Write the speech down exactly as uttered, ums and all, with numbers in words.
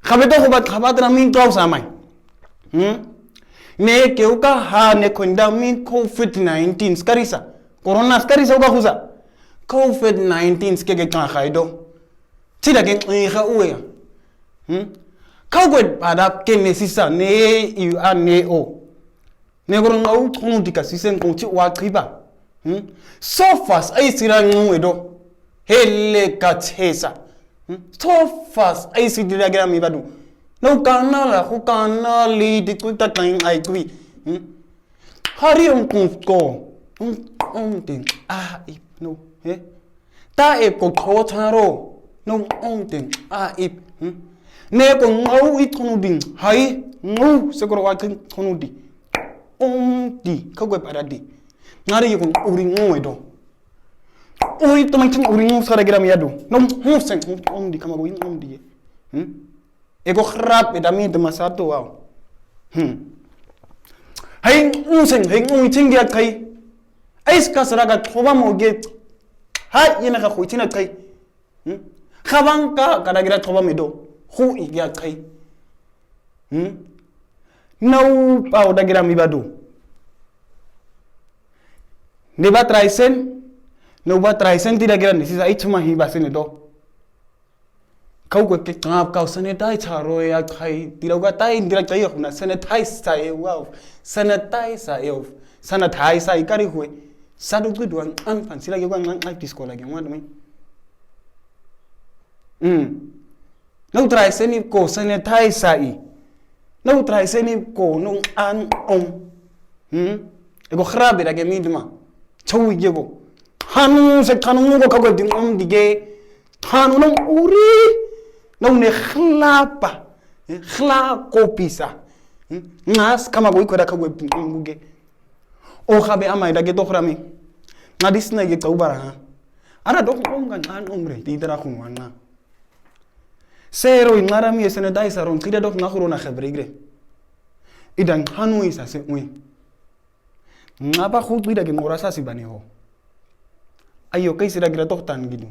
Kabe to kubat kabat na min tau samai. Hmm? Ne ke uka ha ne konda min covid nineteen skarisa. Corona skarisa uka kusa. Covid nineteen ske ke kan khaido. Tida ke nxa uya. Hmm? Kau kwe padap ke ne sisa ne i a ne o. Ne koro ngau tunu di ka sisen kong ti wa kiba. Hmm? So fast ai sira ngu edo. Hele ka tesa. Hmm? So fast ai si dira gira mi badu. No kanala, hu kanali di kuta kain ai kui. Hmm? Hari un kunsko. Un, un ting. Ah, ip, no. Eh? Ta ep ko kotaro. No, un ting. Ah, ip. Hmm? Ne ko ngau i tunu ding. Hai, ngau, se koro wa ting tunu di. Om di, ka gwe para di. Ngari yukun uri ngu edo. Uri to mankin uri ngu sara gira mi yadu. No, hu sen, hu om di, kama go in om di. Hmm? Eko kharap eda mi de masato wao. Hmm. Hai ngu sen, hai ngu ting ya kai. Ai ska sara ka thoba mo ge. Hai yena ka khuitina kai. Hmm? Khabanka kada gira thoba medo. Hu i ya kai. Hmm? Nau pau da gira mi badu. Ne ba traisen, nau ba traisen ti da gira ne sisa ituma hi ba sene do. Kau kwe ke kap kau sene tai charo ya kai, ti da uga tai, ti da kai ya kuna sene tai sa e wau. Sene tai sa e wau. Sene tai sa i kari kwe. Sa du du an an fan sila ke kwa an an piskola ke wan mi. Hmm. No traisen i ko sanitizer i. No traisen i ko no an om. Hmm? Eko khrabe da ke midma. Chau i ko. Hanu se kanu ko ka ko din om dige. Hanu no uri. No ne khlapa. Khla ko pisa. Hmm? Ngas kama ko i ko da ka ko din om buge. O khabe ama i da ke to khrami. Nga disna i ke tau bara ha. Ara dok om nga an om re. Ti dara khun wan nga. Sero i ngara mi e sanitizer ron, kida dok nga khurona khabrigre. Idan hanu i sa se ui. Nga ba khut bida ke ngora sa si bani ho. Ayo kai sira gira tok tan gidu.